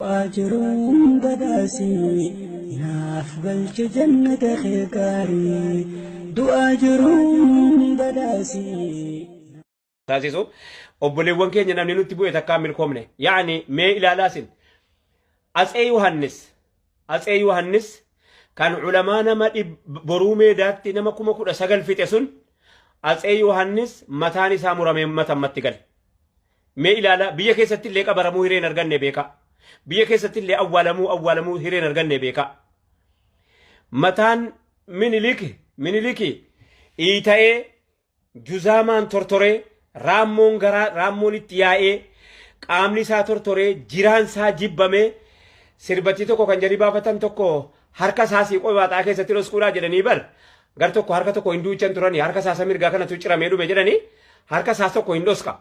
Du'aa jiruun badhaasii naaf galche jannata kee gaarii. Du'aa jiruun badhaasii. Taasisu obboleewwan keenya namni nutti bu'e takkaa milkoomne. Yaani mee ilaalaa sin Atsee Yohannis, Atsee Yohannis kan ulamaa nama boruu meedaatti nama 19,000 fixe sun, Atsee Yohannis mataan isaa muramee matammatti gale. Mee ilaalaa, biyya keessatti illee qabaramuu hireen arganne beekaa. Biyya keessatti illee awwaalamuu hireen arganne beekaa. Mataan Miniliki iita'ee, juzaamaan tortoree, raammoon garaa raammoon itti yaa'ee, qaamni isaa tortoree, jiraan isaa jibbamee, sirbattii tokko kan jarri baafatan tokko harka isaa siiqoo baaxaa keessatti dhoskuudhaa jedhanii bar gar tokko harka tokko hin duuchan turanii, harka isaa isa mirgaa kanatu ciramee dhume jedhanii, harka isaas tokko hin dhoska.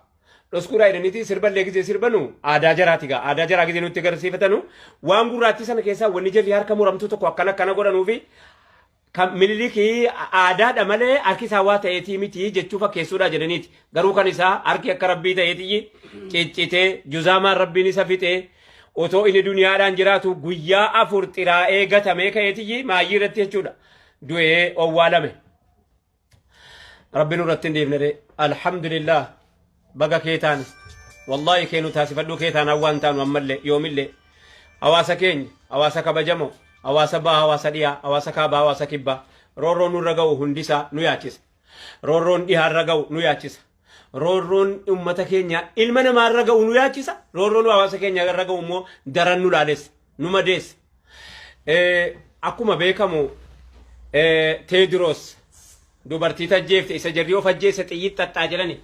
Dhoskuudhaa jedhaniiti sirballee gizee sirbanu aadaa jaraati gaa aadaa jaraa gizee nutti agarsiifatanu waan gurraattii sana keessaa wanni jarri harka muramtuu tokko akkana akkana godhanuufi kan Minilikii aadaadha malee harki isaa waa ta'eetii miti jechuu fakkeessuudha jedhaniiti. Garuu kan isaa harki akka rabbii ta'eetii ciccitee, juzaamaan rabbiin isa fixee, otoo inni duniyaadhaan jiraatu guyyaa 4 xiraa'ee gatamee ka'eetii maayyii irratti jechuudha. Du'ee owwaalame. Rabbi nurratti hin dhiifne ree. Alhamdulillah, baga kee taane. Wallaahi kee nu taasifadhuu, kee taanaan waan taanu ammallee yoomillee. Hawaasa keenya, hawaasa kabajamoo, hawaasa bahaa, hawaasa dhiyaa, hawaasa kaabaa, hawaasa kibbaa, roorroon nurra ga'u hundisaa nu yaachisa. Roorroon dhihaarra ga'u nu yaachisa. Roorroon uummata keenya ilma namaarra ga'u nu yaachisa. Roorroon hawaasa keenya irra ga'u immoo daran nu laalessa, nu madeessa. Akkuma beekamu Teediroos dubartii tajjeefte isa jarri of ajjeesse xiyyit xaxxaa jedhani.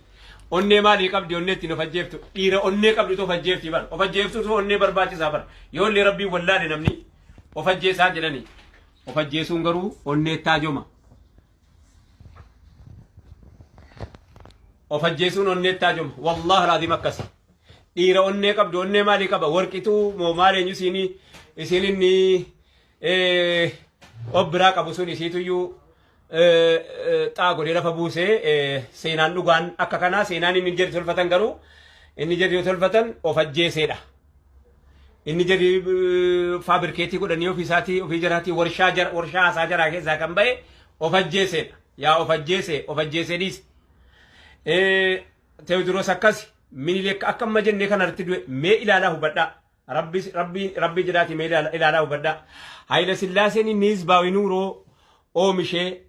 Onnee maalii qabdi onnee ittiin of ajjeeftu? Dhiira onnee qabdutu of ajjeefti bar. Of ajjeeftutu onnee barbaachisaa bar. Yoo illee rabbiin wallaale namni of ajjeesaa jedhani. Of ajjeesuun garuu onnee taajoma. Of ajjeesuun onnee taajoma. Wallahi alaaziim akkasi. Dhiira onnee qabdu onnee maalii qaba? Warqituu moo maal eenyu isiinii isiin inni of biraa qabu sun isiituyyuu xaa godhee lafa buusee. Seenaan dhugaan akka kanaa, seenaan inni jedhu tolfatan garuu inni jedhu tolfatan of ajjeeseedha. Inni jedhu faabirikeetii godhanii ofii isaatii ofii jaraatii warshaa jara warshaa haasaa jaraa keessaa kan ba'e of ajjeeseedha. Yaa of ajjeese, of ajjeesee dhiise. Teewodiroos akkasi, Minilik akka amma jennee kanarratti du'e. Mee ilaalaa hubadhaa. Rabbi rabbi rabbi jedhaati mee ilaalaa hubadhaa. Hayila Sillaaseen inni hizbaawi nuuroo oomishee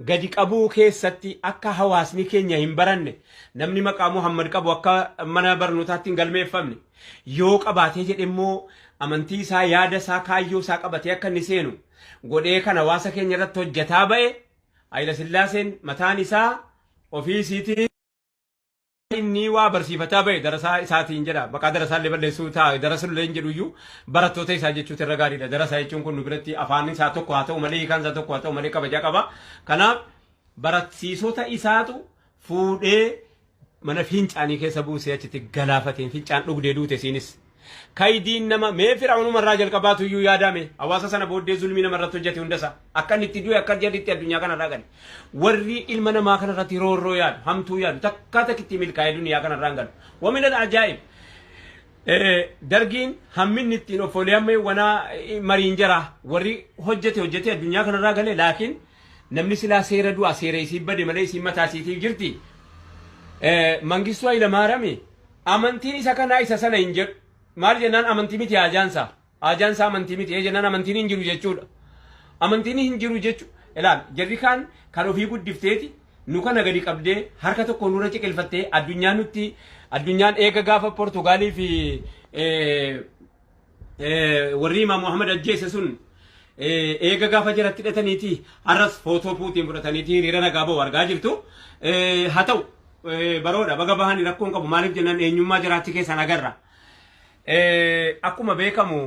gadi qabuu keessatti akka hawaasni keenya hin baranne, namni maqaa Muhammad qabu akka mana barnootaatti hin galmeeffamne, yoo qabaatee jedhe immoo amantii isaa, yaada isaa, kaayyoo isaa qabatee akka inni seenu godhee kan hawaasa keenya irratti hojjetaa ba'e Hayila Sillaaseen mataan isaa ofii isiitii inni waa barsiifataa ba'e darasaa isaatiin jedha. Maqaa darasaa illee balleessuu ta'a, darasullee hin jedhu iyyuu, barattoota isaa jechuutu irra gaariidha. Darasaa jechuun kun nu biratti afaan isaa tokko haa ta'u malee, hiikaan isaa tokko haa ta'u malee, kabajaa qaba. Kanaaf barsiisota isaatu fuudhee mana fincaanii keessa buusee achitti galaafateen fincaan dhugdee duute isiinis. Kaydiin nama mee fir'aunuma irraa jalqabaatu iyyuu yaadame hawaasa sana booddee zulmii nama irratti hojjete hundasaa akka inni itti du'e, akka jarri itti addunyaa kanarraa gale. Warri ilma namaa kanarratti roorroo yaadu, hamtuu yaadu, takkaa takkitti milkaa'ee duniyaa kanarraa hin galu. Wamin ajaa'ib dargiin hamminni ittiin of amma wanaa mariin jara warri hojjete hojjete addunyaa kanarraa gale, laakiin namni silaa seera du'a seera isii bade malee isiin mataa isiitiif jirti. Mangistuu Hayilamaarami amantiin isa kanaa isa sana hin jedhu. Maal jennaan amantii miti haajaansaa. Haajaansaa amantii miti jennaan amantiin hin jiru jechuudha. Amantiin hin jiru jechuudha. Ilaal, jarri kaan kan ofii guddifteeti nu kana gadi qabdee harka tokko nurra ciqilfattee addunyaan nutti addunyaan eega gaafa Portugaalii fi warri Imaam Muhammad ajjeese sun eega gaafa jaratti hidhataniiti har'as footoo Puutiin fudhataniiti hiriira nagaa ba'u argaa jirtu. Haa ta'u, baroodha baga bahanii, rakkoon qabu. Maaliif jennaan eenyummaa jiraatti keessaan agarra. Akkuma beekamu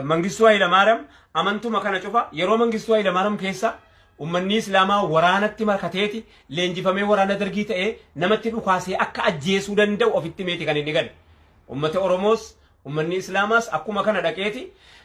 Mangistuu Hayilamaariyaam amantuma kana cufa yeroo Mangistuu Hayilamaariyaam keessa ummanni Islaamaa waraanatti makateeti leenjifamee waraana dargii ta'ee namatti dhukaasee akka ajjeesuu danda'u ofitti meeti kan inni gale. Ummata Oromoos ummanni Islaamaas akkuma kana dhaqeeti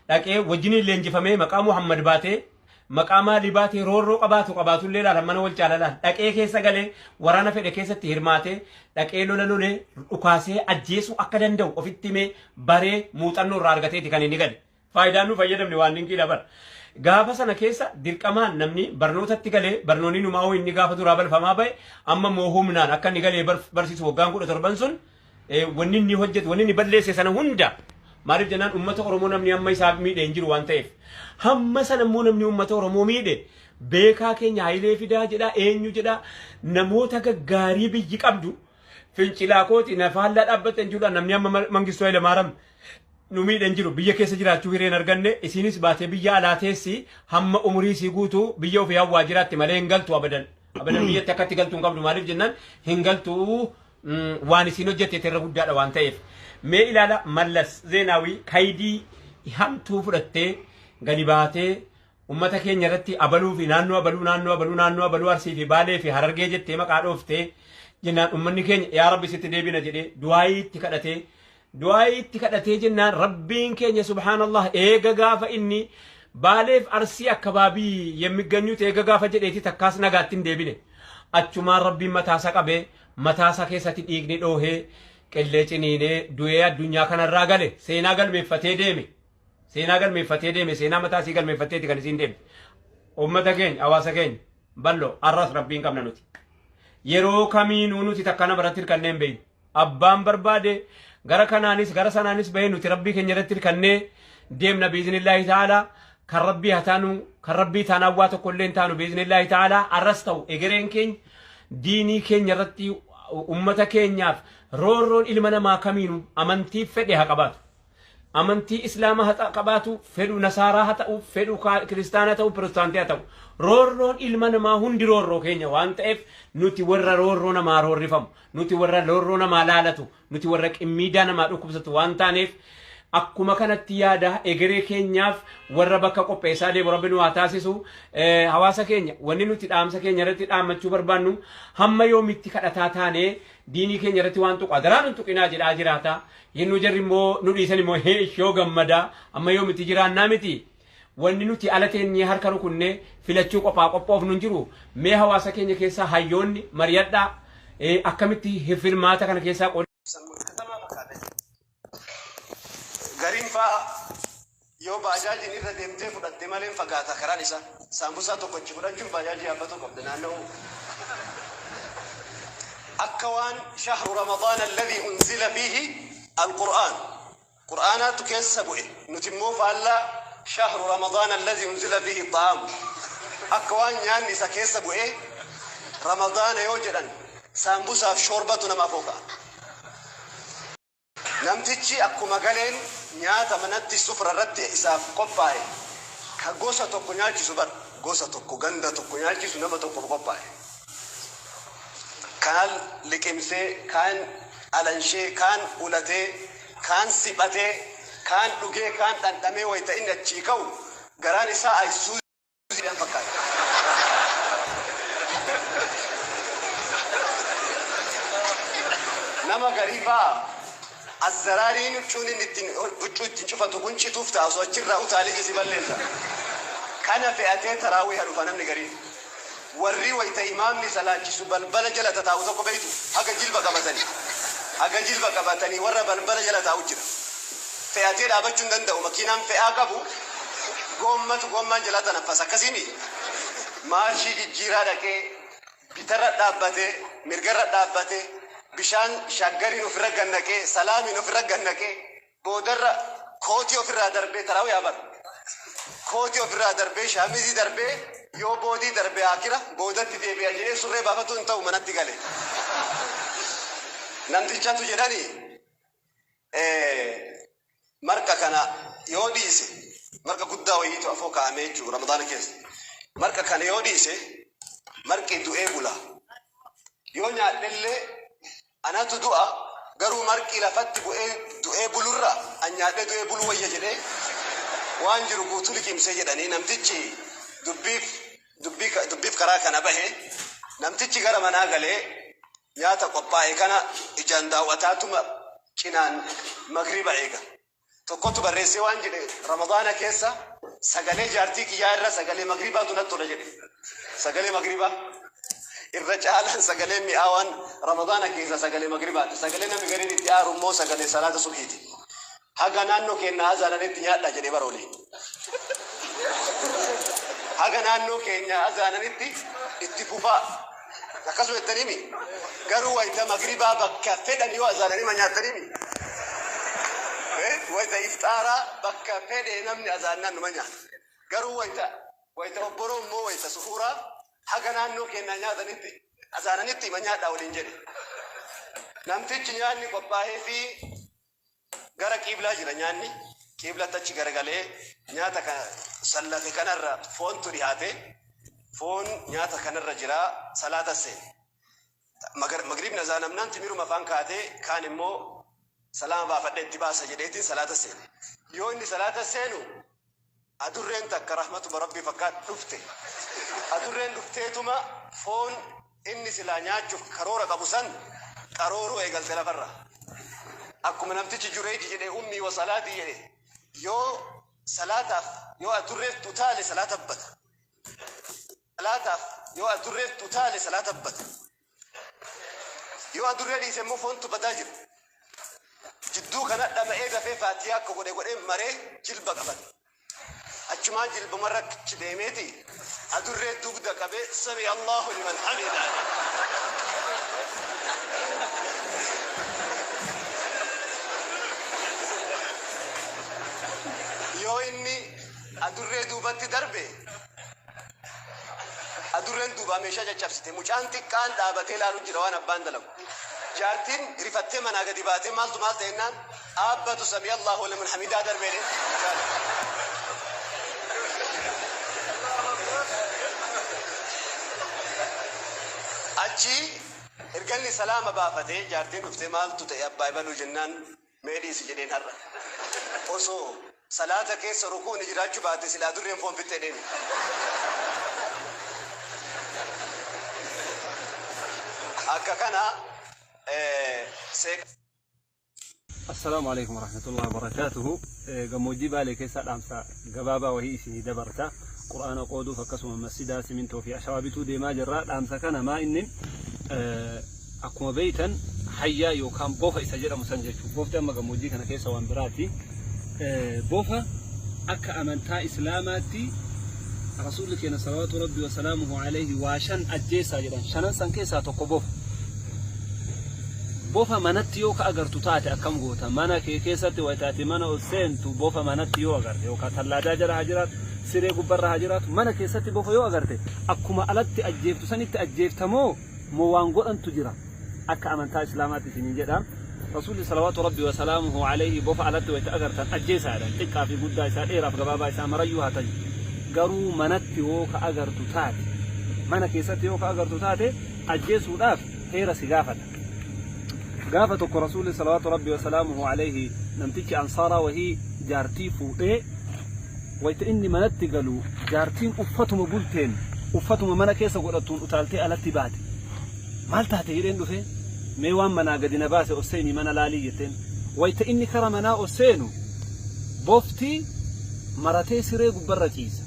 dhaqee wajjiniin leenjifamee maqaa Muhammad baatee Maqaa maalii baatee roorroo qabaatu qabaatullee laala mana wal caalalaan dhaqee keessa galee waraana fedhe keessatti hirmaatee dhaqee lola lolee dhukaasee ajjeesuu akka danda'u ofitti himee baree muuxannoo irraa argateeti kan inni gale. Faayidaan nu fayyadamne waan dinqiidha bara. Gaafa sana keessa dirqamaan namni barnootatti galee barnoonni numaa inni gaafa duraa balfamaa ba'e amma immoo humnaan akka inni galee barsiisu waggaan 17 sun wanni inni hojjetu wanni inni balleesse sana hunda maaliif jennaan uummata Oromoo namni amma isaaf miidhe hin jiru waan ta'eef. Hamma sana immoo namni uummata Oromoo miidhe beekaa keenya Hayilee Fidaa jedha eenyu jedha namoota gaggaarii biyyi qabdu fincilaa kooti nafaallaa dhaabbatte hin jiru namni amma Mangistuu Hayilamaariyaam nu miidhe hin jiru biyya keessa jiraachuu hireen arganne isinis baatee biyya alaa teessi hamma umurii isii guutuu biyya ofii hawwaa jiraatti malee hin galtu abadan. Abadan biyyatti akkatti galtuu hin qabdu maaliif jennaan hin galtu waan isiin hojjette irra guddaadha waan ta'eef. Mee ilaala Mallas Zeenaawii kaydii hamtuu fudhattee gadi baatee ummata keenya irratti abaluu fi naannoo abaluu naannoo abaluu naannoo abaluu Arsii fi Baalee fi Harargee jettee maqaa dhooftee jennaan ummanni keenya yaa Rabbi sitti deebina jedhee du'aayii itti kadhatee du'aayii itti kadhatee jennaan Rabbiin keenya subhaanallah eega gaafa inni Baaleef Arsii akkabaabii yemmiganyuut eega gaafa jedheeti takkaas nagaatti hin deebine. Achumaan Rabbiin mataasaa qabee mataasaa keessatti dhiigni dhoohee qillee ciniinee du'ee addunyaa kanarraa gale seenaa galmeeffatee deeme. Seenaa galmeeffatee deeme seenaa mataa isii galmeeffatteeti kan isiin deemte. Uummata keenya hawaasa keenya bal'oo arras Rabbiin qabna nuti. Yeroo kamiinuu nuti takka nama irratti hirkannee hin beeknu. Abbaan barbaade gara kanaanis gara sanaanis bahee nuti Rabbii keenya irratti hirkannee deemna biiznillaahi ta'aalaa. Kan Rabbii haa taanu kan Rabbii taanaan waa tokko illee hin taanu biiznillaahi ta'aalaa arras ta'u egereen keenya diinii keenya irratti ummata keenyaaf roorroon ilma namaa kamiinuu amantii fedhe haa qabaatu. Amantii Islaamaa haa qabaatu, fedhu Nasaaraa haa ta'u, fedhu Kiristaanaa ta'u, Pirotestaantii haa ta'u. Roorroon ilma namaa hundi roorroo keenya waan ta'eef nuti warra roorroo namaa roorrifamu, nuti warra roorroo namaa laalatu, nuti warra qimmiidaa namaa dhukkubsatu waan taaneef akkuma kanatti yaada egeree keenyaaf warra bakka qopheessaa deemu Rabbi nu haa taasisu. Hawaasa keenya wanni nuti dhaamsa keenya irratti dhaammachuu barbaannu hamma yoomitti kadhataa taanee diinii keenya irratti waan tuqu adaraa nun tuqinaa jedhaa jiraata. Yennuu jarri immoo nu dhiisan immoo hee ishoo gammadaa amma yoomitti jiraannaa miti. Wanni nuti ala teenyee harka rukunnee filachuu qophaa qophoofnu hin jiru. Mee hawaasa keenya keessaa hayyoonni mari'adhaa akkamitti filmaata kana keessaa qooda Katamaa fakkaata. Gariin faa yoo baajaajiin irra deemtee fudhatte malee fagaata karaan isaa. Saambusaa tokko achi fudhachuun baajaajii yaabbatuu qabda naanna'uu. Akka waan shahru Ramadaan alladhi unzila fiihi alqur'aan. Qur'aanaatu keessa bu'e. Nuti immoo faallaa shahru Ramadaan alladhi unzila fiihi ta'aamu. Akka waan nyaanni isa keessa bu'e Ramadaana yoo jedhan saambusaaf shoorbatu namaaf hooka'a. Namtichi akkuma galeen nyaata manatti sufra irratti isaaf qophaa'e ka gosa tokko nyaachisu bar gosa tokko ganda tokko nyaachisu nama tokkoof qophaa'e. Kaan liqimsee, kaan alanshee, kaan ulatee, kaan siphatee, kaan dhugee, kaan dhandhamee wayita inni achii ka'u garaan isaa ayisuuziidhaan fakkaata. Nama garii fa'aa azzaraariin huccuun inni ittiin huccuu ittiin cufatu kun cituuf ta'a osoo achirraa utaalee isi balleessa. Kana fe'atee taraawii dhufa namni gariin. Warri wayita imaamni salaachisu balbala jala tataa'u tokko beektu haga jilba qabatanii. Haga jilba qabatanii warra balbala jala taa'u jira. Fe'atee dhaabachuu hin danda'u makiinaan fe'aa qabu goommatu goommaan jalaa tanaffas akkasiimi. Maarshii jijjiiraa dhaqee bitarra dhaabbatee mirgarra dhaabbatee bishaan shaggariin ofirra gannaqee salaamiin ofirra gannaqee boodarra kootii ofirraa darbee taraawii haa bara. Kootii ofirraa darbee shaamizii darbee yoo boodii darbee akira boodatti deebi'a jedhee surree baafatu hin ta'u manatti gale. Namtichatu jedhani marqa kana yoo dhiise marqa guddaa wayiitu afoo kaa'amee jechuudha Ramadaana keessa. Marqa kana yoo dhiise marqi du'ee bula. Yoo nyaadhellee anatu du'a garuu marqi lafatti bu'ee du'ee bulurra an nyaadhee du'ee buluu wayya jedhee waan jiru guutuu liqimsee jedhanii namtichi dubbiif karaa kana bahe namtichi gara manaa galee nyaata qophaa'e kana ijaan daawwataatuma cinaan magriba eega. Tokkotu barreessee waan jedhe Ramadaana keessa Sagalee jaartii kiyyaa irra sagalee magribaatu natti tola jedhe. Sagalee magribaa. Irra caalaan sagalee mi'aawaan Ramadaana keessa sagalee magribaati. Sagalee namni gariin itti aaru immoo sagalee salaata subhiiti. Haga naannoo keenya azaananitti nyaadha jedhee baroole. Haga naannoo keenya azaananitti itti fufaa. Akkasuma jettaniimi. Garuu wayita magribaa bakka fedhan yoo azaananii ma nyaattaniimi. Wayita iftaaraa bakka fedhe namni azaannaan numa nyaata. Garuu wayita obboroo immoo wayita suhuuraa haga naannoo keenyaa nyaatanitti azaananitti ma nyaadhaa waliin jedhe. Namtichi nyaanni qophaa'ee fi gara qiiblaa jira nyaanni. Qiiblatti achi garagalee nyaata kana sallate kanarra foontu dhihaate, foon nyaata kanarra jira, salaata seene. Magribni azaanamnaan timiruma afaan kaatee, kaan immoo salaama baafadhee itti baasa jedheetiin salaata seene. Yoo inni salaata seenu adurreen takka rahmatuma rabbii fakkaat dhufte. Adurreen dhufteetuma foon inni silaa nyaachuuf karoora qabu san qarooruu eegalte lafarra. Akkuma namtichi Jureeji jedhe, ummii wa salaatii jedhe, yoo salaataaf yoo adurreef utaale salaata bata. Salaataaf yoo adurreef utaale salaata bata. Yoo adurree dhiise immoo foontu badaa jira. Jidduu kana dhama'ee dafee faatiyaa akka godhe godhee maree jilba qabate. Achumaan jilbumarra achi deemeeti adurree dugda qabee sami Allahu liman hamida. Yoo inni adurree duubatti darbe, adurreen duubaa meeshaa caccabsite. Mucaan xiqqaan dhaabatee ilaalu jira waan abbaan dalagu. Jaartiin rifattee manaa gadi baatee maaltu maal ta'ennaan, dhaabbatu sami Allahu liman hamidaa darbeedhe. Achi erganni salaama baafatee jaartiin dhuftee maaltu ta'e abbaa ibaluu jennaan, mee dhiisi jedheen, har'a. Osoo salaata keessa rukuun jiraachuu baate silaa adurreen foon fixxee deemi. Akka kana seeqa. Assalaamu alaikum warahmatullahi wabarakatuhu. Gammoojjii Baalee keessa dhaamsa gabaabaa wahii isinii dabarta. Qur'aana qooduuf akkasuma masjidaa simintoo fi ashawaa bituu deemaa jirra. Dhaamsa kana maa inni akkuma beeytan hayyaa yookaan bofa isa jedhamu san jechuudha. Bofti amma gammoojjii kana keessa waan biraati. Bofa akka amantaa Islaamaatti Rasuulli keenya salawaatu rabbi wa salaamuhu alayhi waa shan ajjeessaa jedhan. Shanan san keessaa tokko bofa. Bofa manatti yoo ka agartu taate akkam goota? Mana kee keessatti wayitaati mana ol seentu bofa manatti yoo agarte, yookaan tallaadaa jala haa jiraatu, siree gubbarra haa jiraatu, mana keessatti bofa yoo agarte akkuma alatti ajjeeftu sanitti ajjeeftamoo moo waan godhantu jira? Akka amantaa Islaamaatti isiniin jedha. Rasuulli salawaatu rabbi wa salaamuhu alayhi bofa alatti wayita agartan ajjeesaa jedhan. Xiqqaa fi guddaa isaa, dheeraaf gabaabaa isaa marayyuu haa tayu. Garuu manatti yoo ka agartu taate, mana keessatti yoo ka agartu taate ajjeesuudhaaf heera si gaafata. Gaafa tokko Rasuulli salawaatu rabbi wa salaamuhu alayhi namtichi ansaaraa wahii jaartii fuudhee, wayita inni manatti galu jaartiin uffatuma bulteen, uffatuma mana keessa godhattuun utaaltee alatti baate. Maal taate jedheen dhufe, mee waan manaa gadi na baase ol seenii mana laalii jetteen. Wayita inni kara manaa ol seenu bofti maratee siree gubbarra ciisa.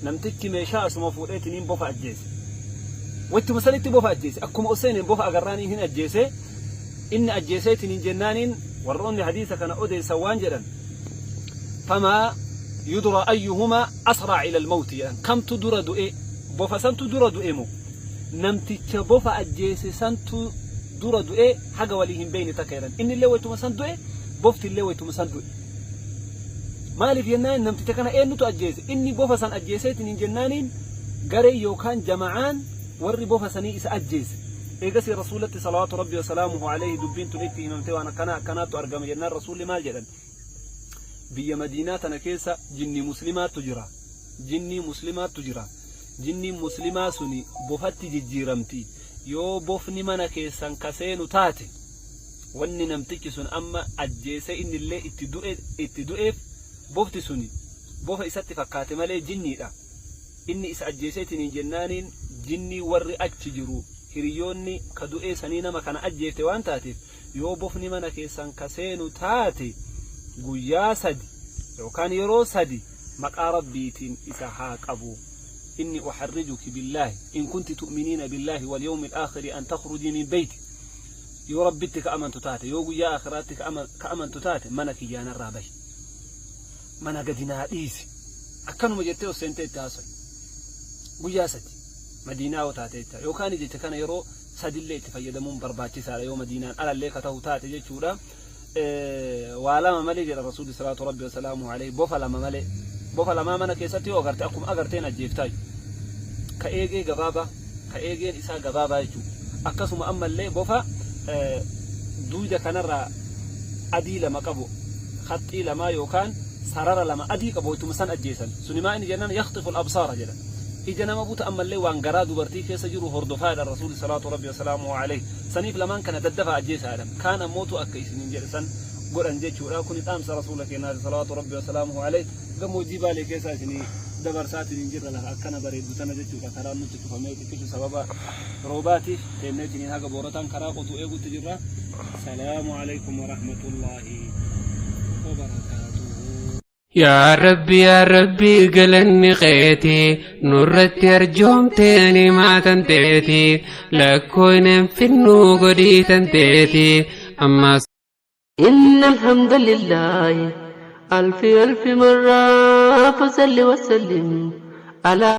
Namtichi meeshaa asuma fuudheetiniin bofa ajjeese. Wayituma sanitti bofa ajjeese. Akkuma ol seeneen bofa agarraaniin hin ajjeese. Inni ajjeeseetiniin jennaaniin warroonni hadiisa kana odeessan waan jedhan, famaa yudraa ayyuhumaa asraa ila almawti jedhan. Kamtu dura du'e? Bofa santu dura du'e moo namticha bofa ajjeese santu dura du'e? Haga walii hin beeyne takka jedhan. Inni illee wayituma san du'e, bofti illee wayituma san du'e. Maaliif jennaan, namticha kana eenyutu ajjeese? Inni bofa san ajjeeseetiniin jennaaniin garee yookaan jama'aan warri bofa sanii isa ajjeese. Eegasii Rasuulatti salawaatu rabbi wasalaamuhu alayhi dubbiin tun itti himamtee, waan akkanaa akkanaattu argame jennaan, Rasuulli maal jedhan? Biyya Madiinaa tana keessa jinnii muslimaattu jira. Jinnii muslimaattu jira. Jinniin muslimaa suni bofatti jijjiiramti. Yoo bofni mana keessan ka seenu taate, wanni namtichi sun amma ajjeesee innillee itti du'e itti du'eef, bofti suni bofa isatti fakkaate malee jinniidha. Inni isa ajjeeseetiniin jennaaniin jinnii warri achi jiru hiriyyoonni ka du'ee sanii nama kana ajjeefte waan taateef, yoo bofni mana keessan ka seenu taate guyyaa sadi yookaan yeroo sadi Maqaa Rabbiitiin isa haa qabu. Inni uharrijuki billaahi in kunti tu'miniina billaahi wal yawmil aakhiri an takhrujii min beyti. Yoo Rabbitti ka amantu taate, yoo guyyaa aakhiraatti ka amantu taate mana kiyyaa narraa bahi. Mana gadi naa dhiisi. Akkanuma jettee ol seentee itti haasoyi. Guyyaa sadi. Madiinaa yoo taate jecha. Yookaan jecha kana yeroo sadillee itti fayyadamuun barbaachisaadha yoo Madiinaan alallee ka tahu taate jechuudha. Waa lama malee jedha Rasuulli salaatu Rabbi wasalaamu alayhi bofa lama malee. Bofa lamaa mana keessatti yoo agarte akkuma agarteen ajjeeftaayu. Ka eegee gabaabaa, ka eegeen isaa gabaabaa jechuudha. Akkasuma ammallee bofa duuda kanarraa adii lama qabu, khaxxii lamaa yookaan sarara lama adii qabu waytuma san ajjeesan. Suni maa inni jennaan yakhxiful absaara jedhan. Ija nama buta ammallee waan garaa dubartii keessa jiru hordofaa jedhan Rasuulli salaatu Rabbi wasalaamuhu alayhi. Saniif lamaan kana daddafaa ajjeesaa jedhan. Kaan ammootu akka isiniin jedhe san godhan jechuudha. Kuni dhaamsa Rasuula keennaati salawaatu Rabbi wasalaamuhu alayhi. Gammoojjii Baalee keessaa isinii dabarsaatiniin jirra lafa akkana bareeddu tana jechuudha. Karaan nutti cufamee xiqqishu sababa roobaatiif teenneetiniin haga boorataan karaa qotu eegutti jirra. Salaamu alaikum warahmatullaahi wabarakaatuhu. Yaa Rabbi yaa Rabbi galanni keeti nurratti arjoomtee nimaa tanteeti lakkooynen finnuu godhii tanteeti ammas. إن الحمد لله ألف ألف مرة فصل وسلم على.